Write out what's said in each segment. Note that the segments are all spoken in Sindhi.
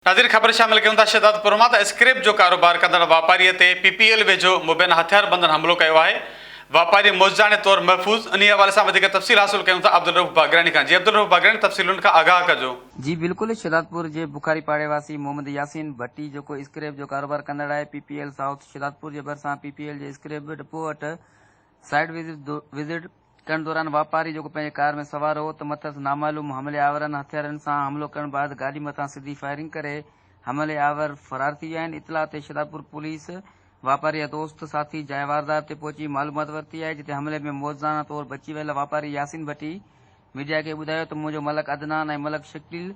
ناظرين خبر شامل ڪيون ٿا شهدادپور مان ته اسڪريپ جو ڪاروبار ڪندڙ واپاري تي پي پي ايل ويجهو مبينا هٿياربندن حملو ڪيو آهي واپاري معجزاڻي طور محفوظ انهي حوالي سان وڌيڪ تفصيل حاصل ڪيون ٿا عبدالرئوف باگراڻي کان جي عبدالرئوف باگراڻي تفصيلن کان آگاهه ڪجو. جي بلڪل شهدادپور جي بخاري پاڙي واسي محمد ياسين ڀٽي جيڪو اسڪريپ جو ڪاروبار ڪندڙ آهي P P L south Shahdadpur جي ڀرسان پي پي ايل جي اسڪريپ ڊپو وٽ سائيٽ وزٽ ڪرڻ دوران واپاري جيڪو پنهنجي ڪار ۾ سوار هو ته مٿس نامعلوم حملي آورن هٿيارن سان حملو ڪرڻ بعد گاڏي مٿان سڌي فائرنگ ڪري حملي آور فرار ٿي ويا آهن اطلاع تي شھدادپور پوليس واپاري جا دوست ساٿي جاء واردات تي پهچي معلومات ورتي آهي جتي حملي ۾ معجزانه طور بچي ويل واپاري ياسين ڀٽي ميڊيا کي ٻڌايو ته منهنجو ملڪ عدنان ۽ ملڪ شڪيل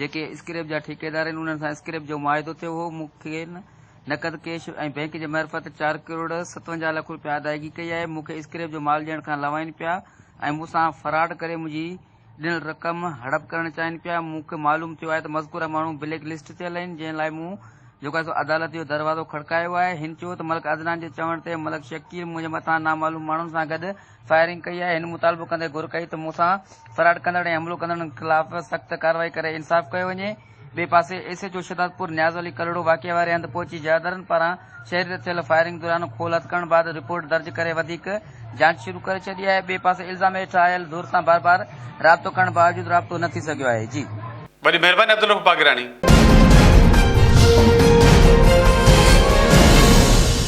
جيڪي اسڪريپ جا ٺيڪيدار آهن انهن سان اسڪريپ جو معاهدو ٿيو هو، مون کين نقد ڪيش ۽ بئنڪ جي معرفت چار ڪروڙ 57 لک رپيا ادائيگي ڪئي آهي، مون کي اسڪريپ جو مال ڏيڻ کان لوائين پيا ۽ مون سان فراڊ ڪري منهنجي ڏنل رقم هڙپ ڪرڻ چاهين پيا، مون کي معلوم ٿيو آهي ته مذڪوره ماڻهو بليڪ لسٽ ٿيل آهن، جنهن لاء مون جيڪو آهي سو عدالت جو دروازو کڙڪايو آهي، هن چيو ته ملڪ عدنان جي چوڻ تي ملڪ شڪيل منهنجي مٿان نامعلوم ماڻهن سان گڏ فائرنگ ڪئي آهي، هن مطالبو ڪندي گهر ڪئي ته مون سان فراڊ ڪندڙ ۽ حملو ڪندڙن خلاف سخت ڪارروائي ڪري انصاف ڪيو وڃي، ٻئي پاسي S H O Shahdadpur Niaz Ali Kalhoro واقعي واري هنڌ پهچي جوابدارن پاران شهري تي ٿيل فائرنگ دوران خول هٿ ڪرڻ بعد رپورٽ درج ڪري وڌيڪ جاچ شروع ڪري ڇڏي آهي، ٻئي پاسي الزام هيٺ آيل ڌر سان بار بار رابطو ڪرڻ باوجود رابطو نه ٿي سگهيو آهي. جي. وڏي مهرباني عبدالرئوف باگراڻي.